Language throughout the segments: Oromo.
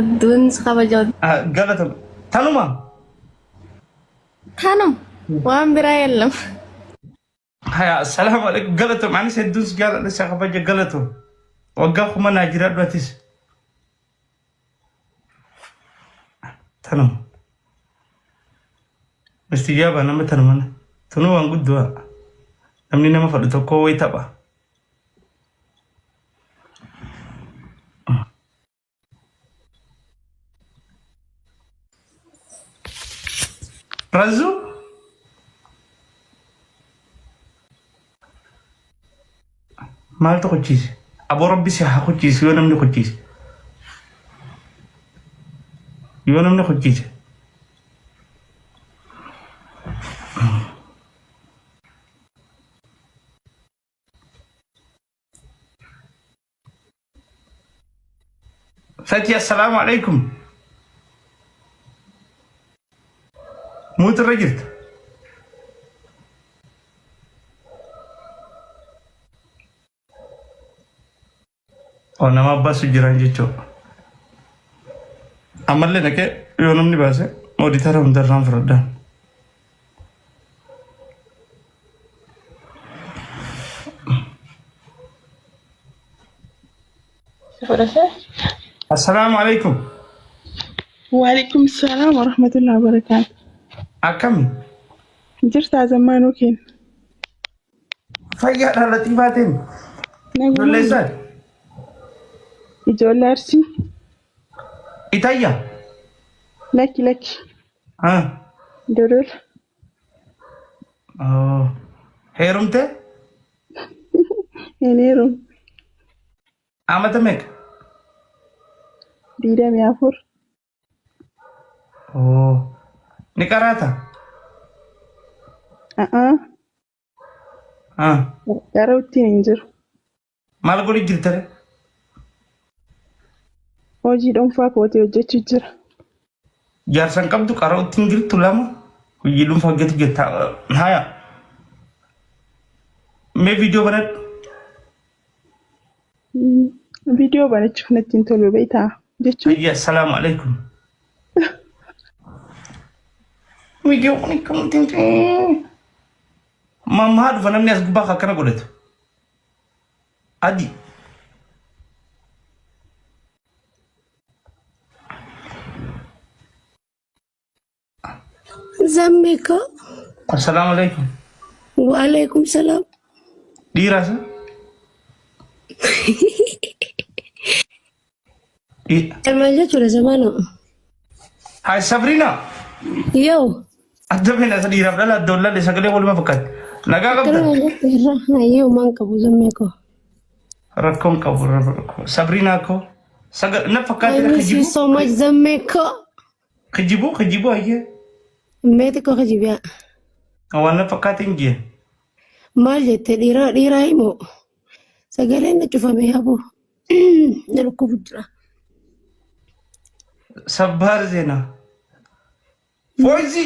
Hedduun si kabaja. Galatom. Tanuma. Tanuma. Waan biraa yellam. Haya, assalaamu alaikum. Galatom. Anis hedduun si jaaladha si kabaja galatom. Waggaa kuma naa jiraadhu atis. Tanuma. Istijaaba nama tanuma. Tunuu waan guddoo. Namni nama fadhu tokko wayi tapha. Razu maaltu kochiise? Aboo rabbi si haa kochiisu yoo namni kochiise. Yoo namni kochiise. Fati assalaamu alaikum. Muutirra jirta. Oo nama baasu jiran jechuudha. Ammallee dhaqee yoo namni baase ooditara hundarraan fudhadhaan. Si fudhatee? Assalaamu alaikum. Waalaikum salaam wa rahmatullahi wa barakaatu. Akkami? Jirtaa zammaanuu keenya. Fayyaadha Latiifaa ta'in. Naguma Ijoollee isaa. ijoollee Arsii. Itayya. Lakki lakki. Ah. Dodola. Oh. Heerumte? Hin heerumu. Amata meeqa? 24. Oh. Ni qaraata? A'aa. Ah. Gara ittiin hin jiru. Maal godhi jirtare? Hojii dhuunfaa kootii hojjechuu jira. Jaarsa hin qabdu qara'utti hin jirtu lama hojii dhuunfaa hojjetu jirta. Haya. Mee viidiyoo banadhu. Viidiyoo banachuuf natti hin tolu beektaa jechuun Hayya assalaamu alaikum. Viidiyoo kun akkamtti hin ta'e. Mammaa dhufa namni as gubbaa akkana godhatu. Adi. Zammee koo. Assalaamu alaikum. Waalaikum salaam. Dhiira isa? Maal jechuudha zamaana? Hai Sabrina. Yoo. Adda beena isa dhiiraaf dhala adda wallaalle sagalee waluma fakkaatti. Nagaa qabda? Akkana jette irra hayyoo maan qabu zammee koo. Rakkoon qabu rakkoo. Sabrina koo. Sagal na I fakkaatti miss you kijibu. so much zammee koo. Kijibu kijibu hayyee. Mee xiqqoo kijibiyaa. Waan na fakkaatti hin jee. Maal jette dhiiraa dhiiraa himoo. Sagaleen na cufame haboo. Na dhukkubu jira. Sabbaar zeenaa. Foozi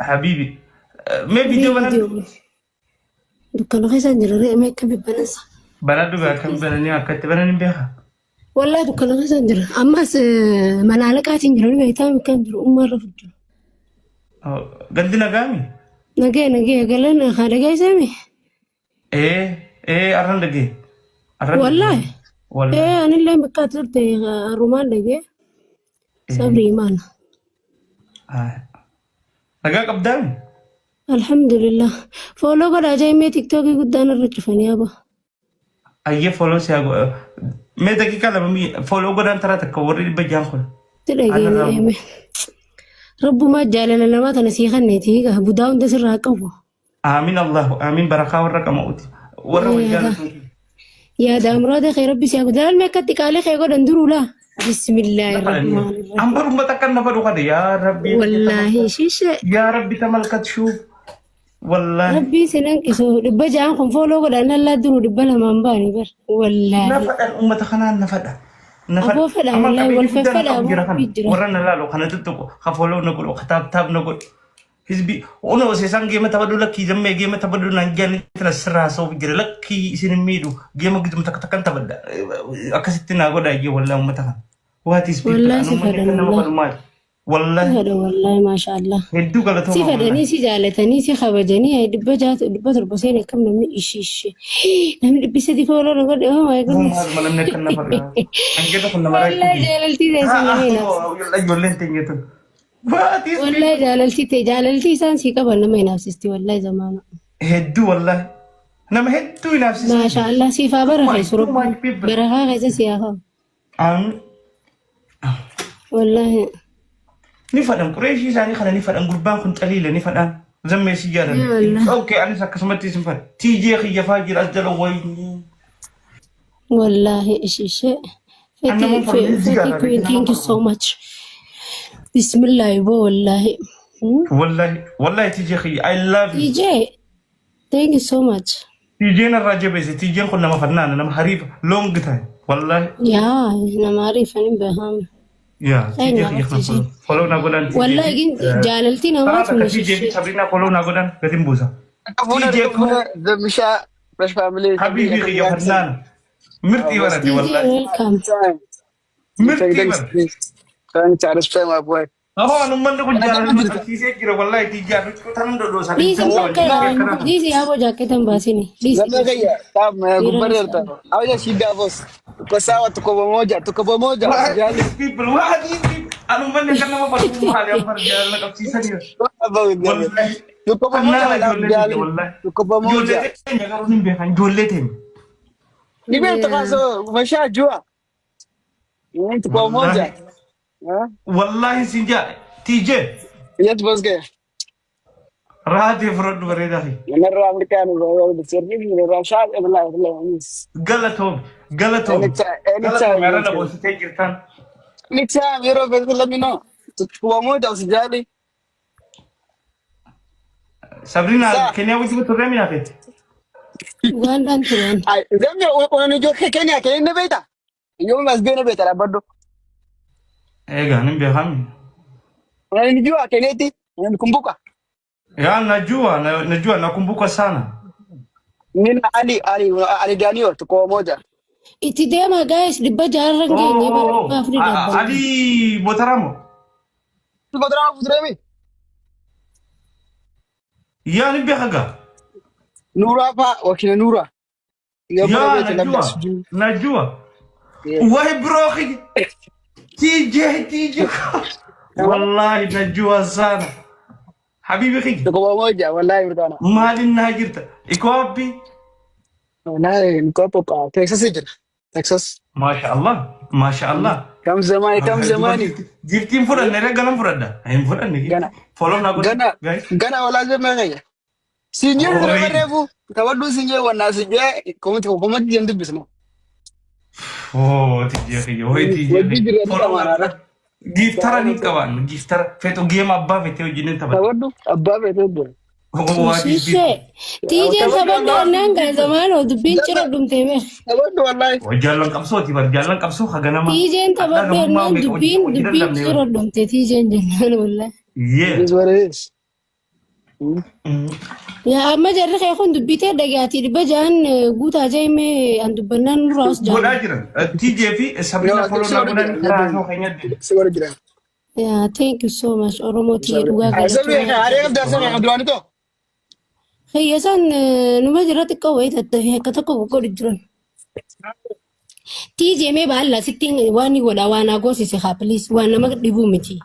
habiibi. Mee viidiyoo banadhu. Dukkana keessa hin jira re'ee akka bibbanansa. Banadhu gaa akkam bananii akka itti banan hin beekaa. Wallaahi dukkana keessa hin jira. Ammas mana alaqaatiin jira ni beektaa kan jiru ummaa irra fudhu. Gandi nagaami? Nagee nagee galan haa dhageessami. Ee ee arran dhagee. Arran dhagee. Wallaahi. Wallaahi. Ee anillee bakka turte har'umaan dhagee. Sabri imaana. Nagaa qabdaami? Alhamdulillah. Fooloo godhaa jee tiktookii guddaan irra cufanii aba. Ayyee follow si haa mee daqiiqaa lama follow godhaan taraa takka warri 600 kun. Si dhageenya Anarraa eeme. Rabbumaa jaalala namaa tana sii kanneeti budaa hunda sirraa qabu. Aamin Allahu aamin barakaa warra qama'uti. Warra wal jaalatuuti. Yaada amraada kee rabbi si haa godhu. Dalal mee akkatti qaalee kee godhan duruu laa. Bismillaahi rahmaani An rahiim. bar ummata akkan na fadhu kana yaa rabbi Wallaahi shishee. yaa rabbi tamalkat shuuf wallaahi Rabbii si nanqisu 600 kun fooloo godhan allaa duruu 200 baani bar. na Wallaahi. fadhan ummata kanaan na fadha. Na fadha. Aboo fedha Amma wallaahi qabeenya wal guddaa na feffedha qabu aboo jira kana rabbii jira. warra na laalu kana tuttuqu ka follow na godhu ka taap taap na godhu. Hizbi ono osoo isaan geema taphadhu lakkii zammee geema taphadhu naan jedhanii tana sirraa haasa'uuf jira lakkii isin hin miidhu geema giduma takka takkan taphadha akkasitti naa godha iyyee wallaa uummata kana. What is people? Wallahi si Anummanni fedhan akka nama wallahi. fadhu maali? Si Wallahi fedhan wallahi maashaallah. hedduu Si galatooma fedhanii wallahi. si jaalatanii si kabajanii ay 600 700 seene akkam namni ishi ishi. Namni 300 follow na godhe, oh my goodness. Maaluma namni akka nama fadhu. Hanqina kun nama Wallahi rakkoo. jaalaltii teessan nama hinaafsisti. Ijoolleen teenya tun. What is Wallahi people? jaalaltii ta'e jaalaltii isaan sii qaban nama hinaafsisti wallahi zamaana. Hedduu wallahi. Nama hedduu hinaafsisaa. Maashaallah siif haa Too much, barakeessu too rabbiin. much people. Barakaa keessa si haa kaa'u. Amiin. Wallahi. Ni fadhan qureeshii isaanii kana ni fadhan gurbaan kun xaliila ni fadhan zammee si jaalan. Yaa Allah. Okay, anis akkasumatti isin fadha. TJ kiyya faa jira as jala wayii. Wallahi ishi ishee. An nama Feti fadhu Feti jaalladha Queen, nama thank you fadhu. so much. Bismillah bo wallahi. Wallahi wallahi TJ kiyya, I love you. TJ, thank you so much. TJ narraa jabeesse. TJ kun nama fannaana, nama hariifa long time wallahi. Yaa nama ariifan hin beekamu. Yaa TJ Eenyu kiyya kana TJ? follow follow na godhan TJ Wallahi fi gin jaalaltii namaa karaa tun takka TJ fi ishee. Sabrina follow na godhan gatiin buusa. Fuuna TJ koo fuuna Zemisha Fresh Family. Habibi kiyya fannaana mirxii barate TJ, wallahi. welcome. Mirxii bara. Thanks, I my boy. Ahoo anummanni kun jaalala qabsiisee jira wallahi TJ tanum dhodhoosa. Dhiisi bakka dhiisi yaaboo jaakketan baasini. Dhiisi. Zama kaya, tam gubbarta. Aja shida boss. Tuko sawa, tuko pamoja, tuko pamoja. What Usijali. these people? What these people? Anummanni kan nama fadhu maali amma jaalala qabsiisanii. Wallahi. Tuko pamoja, Fannaana wala ijoollee usijali. teenya wallahi. Tuko pamoja. Ijoollee teenya garuu hin beekan ijoollee teenya. Nibe tukaso umeshajua. Tuko pamoja. Wallahi. Wallahi sin jaa TJ Yes boss ke. raatee fudhadhu bareedaa fi. Narra Afrikaan Rashaad wallahi wallahi. Galatoom galatoom Anytime, anytime. galatoom yaada boonsitee jirtan. Anytime, yeroo feete let me know. Tuko pamoja, usijali. Sabrina Sa- Keniyaa wajjin turree minaafeeti. Ugandaan turan. Ay, Zamia, unanijua Kenya, Kenya ni beeta. Yomi masbene beeta la bado. Egaa nin beekami. Unanijua Kennedy, unanikumbuka? Yaa najua najua nakumbuka sana. Mimi na Ali Ali Ali Daniel tuko pamoja. Itti deema guys, 600 hin geenye bara 400 dhaabbanne. Ali Botaramo. Tuko tena futremi. Yaa nin beeka gaa. Nura pa wakina Nura. Yo Yaa bado beeta labda najua sijui. najua. Yeah. Wahi bro TJ TJ. Wallahi najua sana. Habibi kiji. Tuko pamoja wallahi mtana. Maalin naa jirta? Iko wapi? Na niko hapo kwa Texas jira. Texas. Masha Allah. Masha Allah. Kam zamani, kam zamani. Giftiin fudhanne ree galan fudhadha. Hin fudhanne Gana. Follow naa godha. Gana Guys. gana wala zema ngaya. Sinje Oi. dura refu. Tawaddu sinje wana sinje komati komati jendu bismo. Oh, TJ kiyya. Hoi TJ Wajji kiyya. jira Follow naa tamaara. godha. Giftara ni qaban. Giftara. Feetu geema abbaa feetee wajjin taphata. Tawaddu abbaa feetee jira. Oh, what is Ishee. TJ taphadhu annaan gaa zamaanoo dubbiin cira dhumtee beek. Tawaddu wallahi. Jaallan qabsooti bar jaallan qabsoo haganama. TJ'n taphadhu annaan dubbiin cira dhumte TJ'n jennaan wallahi. Yeah. It is what it is. Yaa amma jarri kee kun dubbitee dhagaatii 600 guutaa jee an dubbannaan nurraa os Godhaa jaalladha. jiran. TJ fi Sabrina follow naa godhan karaa haasoo keenyatti. Si wara jira. Yaa thank you so much Oromoo tiyya dhugaa Sabi galatoomaa. haree qabdaa sabi duraanii too. Kiyya isaan numa jira xiqqoo wayii tattafee akka tokko godhu jiran. TJ mee baalla sittiin waan ni godha waan haa goosise haa please waan nama dhibuu miti.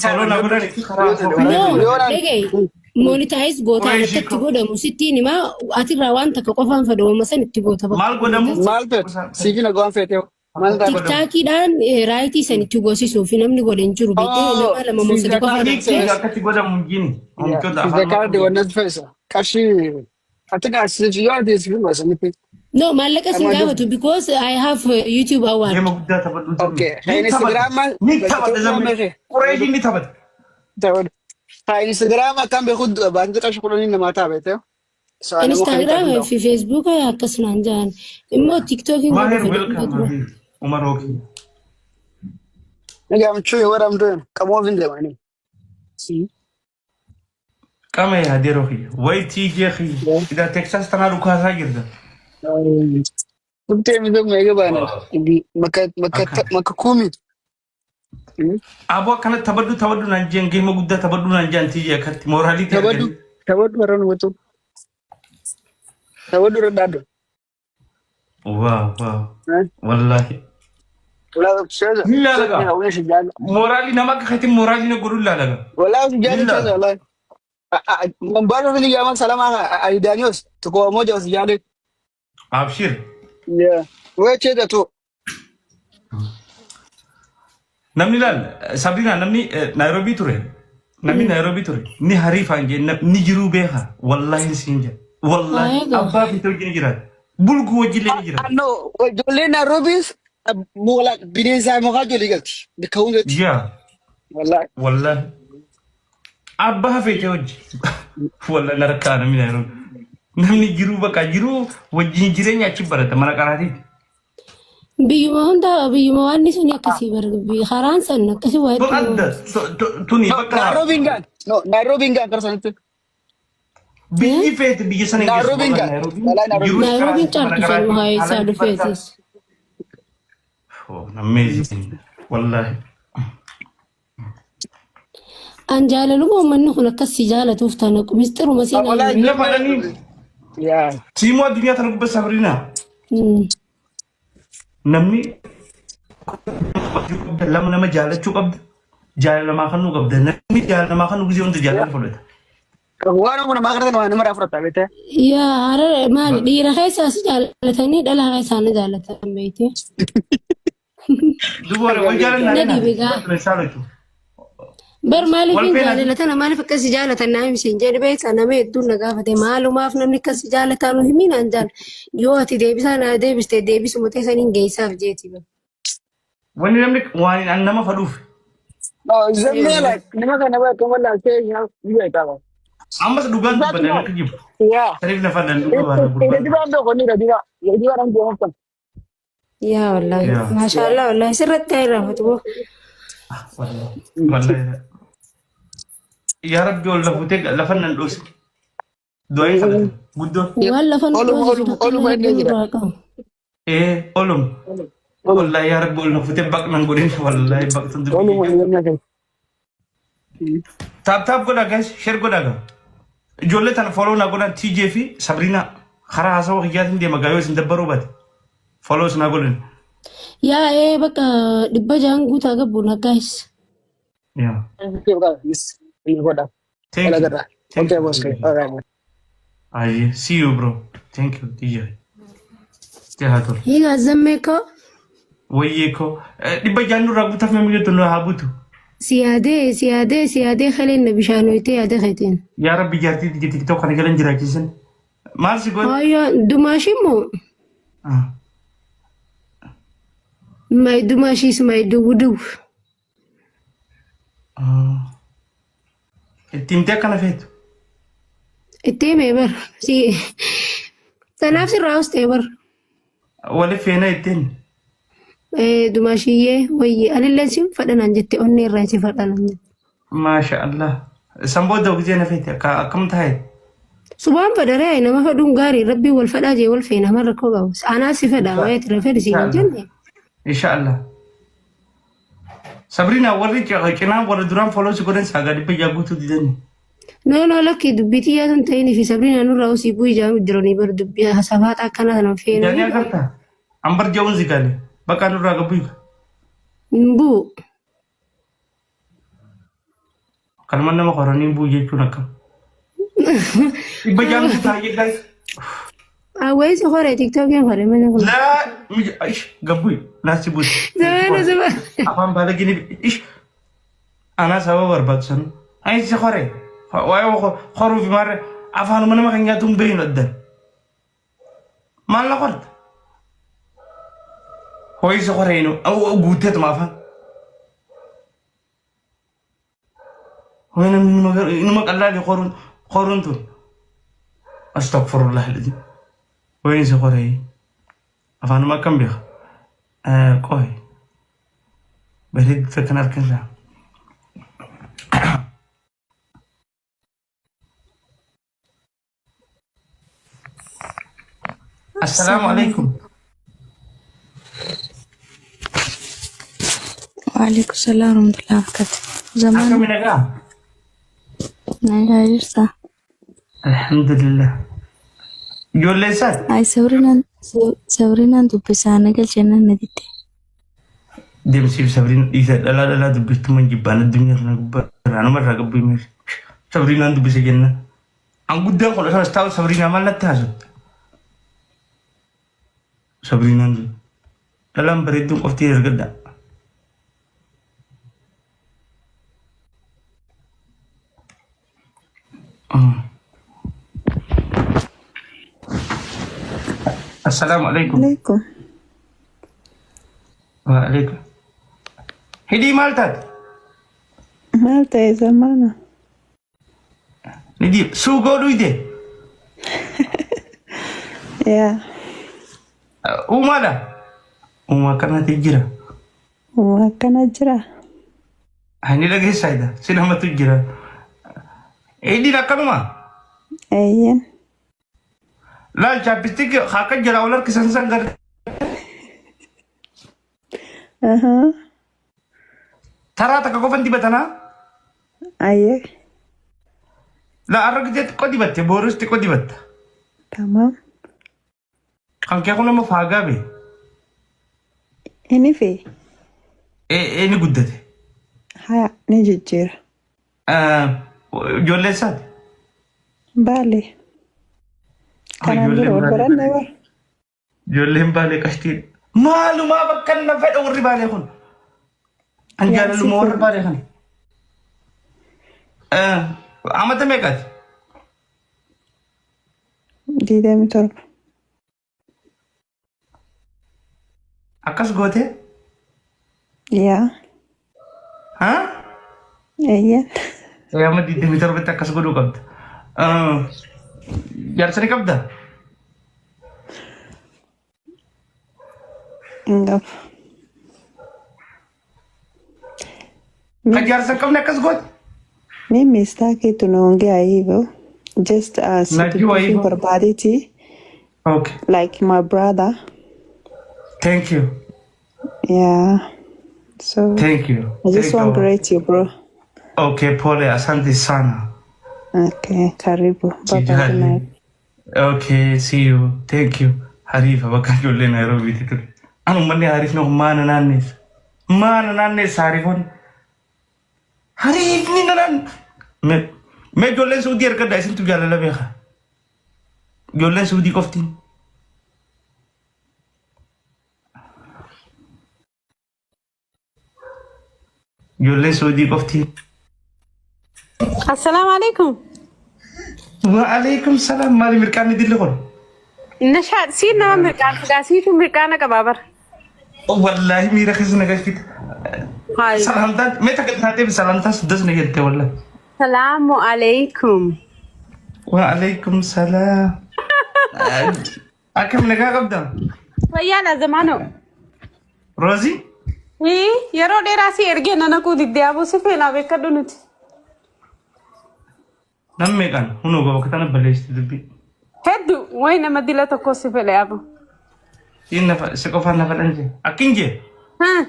Follow naa godhan karaa haasoo No, keenyatti. dhagaye monetize gootaan Qureeshii akkatti godhamu sittiin himaa atirraa waan takka qofaan fedhawama san itti goota bakka. Maal godhamu? Maal feete? Siifina go'aan feete. Maal taate? TikTokiidhaan raayitii san itti goosisuu fi namni godhe hin jiru beekee nama lama moo sadi qofa Hiikni dhaqxee. akkatti godhamu hin jini. Oomishtoota Visa afaan card wannan feesa. Qarshii ati qarshii yoo ati siif masanitti. No, maallaqa sin gaafatu because I have YouTube award. Geema guddaa taphadhu. Okay. Ni Instagram taphata. Ni taphata zammi. Qureeshiin ni taphata. Ha Instagram akkam beeku baantii qarshii 10 namaa ta'a beekte. Instagram fi Facebook akkasumaan jiran. Immoo TikTokiin godhu Maher fedhe welcome. dura. Umar Oki. Nigga, I'm sure what I'm doing. Come over there, man. Qama yaadeeroo kiyya. Way TJ kiyya. Ida Texas tanaa dhukaasaa jirta. Dhuftee misooma eega baana. Makka makka Akka. makka kumi. Aboo akkana taphadhu taphadhu naan jeen geema guddaa taphadhu naan jeen tiyya akkatti mooraalii ta'e Taphadhu arganii. taphadhu warra nu wattu. Taphadhu irra dhaaddu. Waaw waaw. Wallaahi. Walaa cheza. Ni laalaga. Ni shijaala. Mooraalii nama akka keetiin mooraalii na godhu laalaga. Walaa shijaala Ni cheza laala. walaa. Mbano ni jamaa salama Aidanios tuko moja usijali. Abshir. Yeah. Wewe cheza tu. Namni laal Sabrina namni Naayiroobii ture. Namni Naayiroobii ture ni hariifaan jee ni jiruu beeka. Wallaahi siin jedha. Wallaahi Haa egaa. abbaa fi wajjin ni jiraata. Bulguu wajjin illee ni jiraata. No, ijoollee Nairobis muka bineensaa mukaa ijoollee galti. Bakka hundatti. Yaa Wallaahi. wallaahi. Abbaa feete wajji. Wallaahi na rakkaa namni Naayiroobii. Namni jiruu bakka jiruu wajjin jireenya achi barata mana qaraatiiti. Biyyuma hunda biyyuma waan sun akkasii bar karaan san akkasii waa Tun hedduu. adda tuni No, bakka Nairobi hin No, Nairobi hin gaan kara sanatti. biyyi feete biyya sana hin geessu. Nairobi hin gaan. Wallaahi Nairobi. Jiruu Naayiroobiin karaa caaltu san mana haa isaa qaraatii dhufeetis. Oh, amazing. Wallahi. An jaalaluma uummanni kun akkas si jaalatuuf tana misxiruma seenaa. Wallaahi. Lafa dhanii Yaa. siimuu addunyaa tana gubbaa Sabrina. Namni lama nama jaalachuu qabda. Jaalala namaa kennuu qabda. Namni jaalala namaa kennu gisee hunda jaalala fudhata. Waan nama kana waan nama fudhata beekte. Yaa harare maali dhiira keessaa si jaalatanii dhala keessaa na jaalatan beekte. Duuba warra wal jaalannaa Na dhibe gaa. Bar maaliif Wal hin feenaa. jaalatana maaliif akkas si jaalatan naa himsiin jedhe beektaa nama hedduun na gaafate maalumaaf namni akkas si jaalataa nu himiin an jaal yoo ati deebisaa naa deebiste deebisuma teessan hin geessaaf jeeti. Wanni namni waan an nama fadhuuf. No, zammee like nama kana bakka wallaaltee biyya qaba. Ammas dhugaan dubbatan akka jibu. Yaa. Saniif na fadhan dhugaa baana Ija gurbaan. dibaan beeku ni dibaa. Ija dibaa dhaan deemuuf Yaa wallaahi Yaa. maashaallah wallaahi sirratti haa irraanfatu boo. Wallahi. Yaa Rabbi ol na fuutee lafa nan dhoose. Du'aa kadhatan guddoon. Waan lafa nu Oluma dhoosisu oluma takka oluma illee inni rabbiin jira. nurraa qabu. Ee olum. Wallahi yaa Rabbi ol na fuutee baqnan godhin. Wallahi baqtan Oluma dubbii. inni jira. Tap tap godhaa guys share godhaa gaa. Ijoollee tana follow na godhan TJ fi Sabrina karaa haasawa kiyyaatiin deema gaa yoo isin dabbaruu baate. Follow isin haa godhan. Yaa ee bakka 600 guutaa gabbuun aggaayis. Yeah. Thank you. Thank Okay, you. boss. All right. Aye, see you bro. Thank you TJ. Haa tolu. Hiigaa zammee koo Wayyee koo 600 nurraa guutaaf namni jettu nu haa buutu. si yaadee si yaadee si yaadee kaleen na bishaan hoyitee yaada keetiin. Yaa Rabbi jaartii tiyya TikTok kana galan jiraachisan. Maal si godhe? Ayyo dumaashii moo Ah. may dumaashiis may duwwu duwwu. Ah. Itti himtee akkana feetu. Itti himee bar si tanaaf sirraa hostee bar. Wali feena ittiin. Dumaashiyyee wayyi anillee si fadhanaan jette onnee irraa si fadhanaan jette. Maasha Allah. San booda gisee na feete akka akkam taa'e? Subhaan fadharee nama fedhuun gaarii rabbiin wal fedhaa jee wal feena nama rakkoo qabu. Anaa si fedha waa'ee tira fedhi siin hin jenne. Insha Allah. Sabrina warri cinaa warra duraan follow si godhan saagaa 600 guutuu didani. No no lakki dubbii xiyyaa sun ta'inii fi Sabrina nurraa osii bu'ii jaamu jiranii bar dubbii hasafaata akkana kana Jaanii feenu. agartaa? Ambar ja'uun si gaale. Bakka nurraa gabbu hiika. Hin bu'u. Kanuma nama qoranii bu'u jechuun akkam. 600 guutaa hayyee guys. Awwee si horee tiktookiin horee mana kun. Laa mija ish gabbu naasi buusi. Zamana zama. Afaan baalagini ish anaa sababa barbaadu sanu. Ani si horee waa'ee horuu fi maarree afaanuma nama kan nyaatu hin beeknu addan. Maal na qorta? Ho'i si horee nu guutteetuma afaan. Ho'i namni inuma qallaali horuun horuun tun. Astagfirullah alazim. Ho'i si horee afaanuma akkam beeka. Qoy. Bareedduu kan harka Assalaamu alaikum. Waalaikum salaam warahmatullahi wabarakatuh. Zaman Akkami nagaa? nagaa jirta. Alhamdulillah. Ijoollee isaati? Ay Sabrinaan Sabrinaan dubbisaa na galchennaan na didde. Deemsiif Sabriin dhiisa dhalaa dhalaa dubbiftummaan jibbaan addunyaa kana gubbaa irraa nama irraa gabbii meesha. Sabriinaan dubbise jenna. An guddaan kun osoo as taa'u Sabriinaa maal natti haasofta? Sabriinaan dubbi. Dhalaan bareedduun qofti argadha. Assalaamu alaikum. Alaikum. Wa alaikum. Hidhii maal taate? Maal ta'e zamaana? Nidii suugoo dhuyde. Yaa. Uumaadha. Uumaa akkanaati jira. Uumaa akkana jira. Ani dhageessaa ida. Si namatu jira. Hidhiin akkanuma. Eeyyeen. Laal chapstick akka jira wal harkisan san gad. Ahaa. Taraa takka qofan dibatanaa. Ayyee. La arra gisee xiqqoo dibatte boorus xiqqoo dibatta. Tamaam. Kan kee kun immoo faagaa bee. Inni fi Ee ni guddate. haya ni jijjiira. Ijoollee isaati. Baale. Kanaan dura wal baranne bara. Ijoolleen baalee qashtii. Maalumaa bakka na fedha warri baalee kun. An jaalaluma warra baalee kana. Amata meeqaati? 27. Akkas gootee? Yaa. Haa? Eeyyeen. Amma 27tti akkas godhuu qabda. Jaarsa ni qabda? Hin qabu. Kan jaarsa hin qabne akkas goote? Mimi sitaki tunaongea hivyo. Just Najua situdubbisuu hivyo. barbaadeti Okay. like my brother. Thank you. Yeah. So Thank you. I just Thank want to you. greet you bro. Okay, pole. Asante sana. Okay, karibu. Bye bye. Good Sijali. night. Okay, see you. Thank you. Hariifa bakka ijoollee Naayiroobiitti ture. An uummanni hariifni kun maana naanneessa. Maana naanneessa hariifoonni. Hariifni na naan. Mee mee ijoolleen Suudii argadhaa isintu jaalala beeka. Ijoolleen Suudii qoftiin. Ijoolleen Suudii qoftiin. Assalaamu alaikum. Wa'alaikum salaam maali mirqaanni dilli kun. Nashaa siin nama mirqaan fidaa siitu mirqaana qabaa bara. Wallaahi miira keessa na galchite. Hayi. Salaamtaan mee takka taatee salaamtaan suddas na jette wallaahi. Salaamu alaikum. Wa'alaikum salaam. Akkam nagaa qabda? Fayyaadha zamaanoo. Roozii? Hii, Yeroo dheeraa si ergee nana kuu diddee aboo si feenaa beekadhu nuti. Nam meeqaan hunoo bakka tana balleessite dubbii. Hedduu wayi nama dila tokko si fedhe aboo. Siin nafa si qofaan nafa dhan jee. Akkin jee. Haa.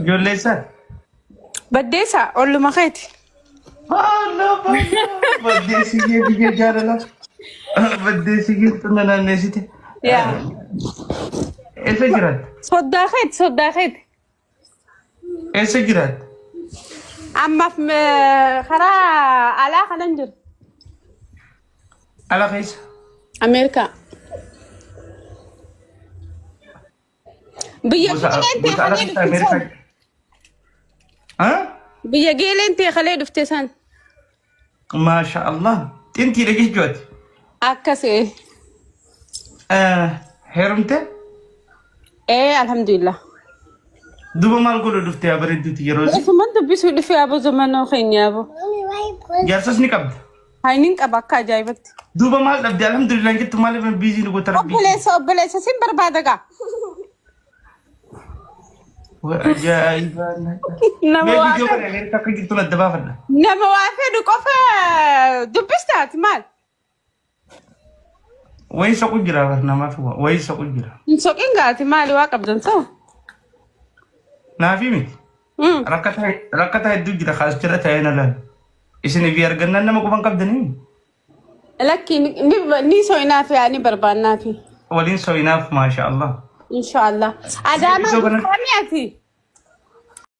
Ijoollee isaati. Baddeessa olluma keeti. Baddeessi kee biyya jaalala. Baddeessi kee xinna naanneessite. Yaa. Eessa jiraatta? Soddaa keeti soddaa keeti. Eessa jiraatta? Ammaaf karaa alaa kanan jiru. Ala keessa. Ameerikaa. Biyya Gosa geeleen gosa ala teekalee keessa dhufte san. Ameerikaa. Haa? Biyya geeleen teekalee dhufte san. Maasha Allah. Xintiidha jechuuti. Akkasii. Heerumte? Ee alhamdulillah. Duba maal godhu dhufte yaa bareedduuti yeroo si? Isuman dubbisuu dhufe aboo zamanoo keenya aboo. Jaarsas ni qabda. Hayniin qaba akka ajaa'ibatti. Duuba maal dhabde alhamdulillah jettu maaliif biizii nu goota rabbii. Obboleessa obboleessa sin barbaada gaa. Ajaa'iba. Nama Mee waa viidiyoo fedhu kana Ameerikaa akka jirtu adda baafadha. nama waa fedhu qofa dubbistaati maal? Wayii soqu jira bar namaaf wayii soqu jira. Hin soqin gaati maali waa qabdan ta'u? Naafii miti. Rakkata hedduu jira kaas jira ta'ee na laala. Isin fi argannaan nama quban qabdanii. Lakki ni so'inaafi ni barbaannaafi. Waliin so'inaaf maasha Allah. Inshaallah. Adaamaa Iddoo kana- dhuftaami ati?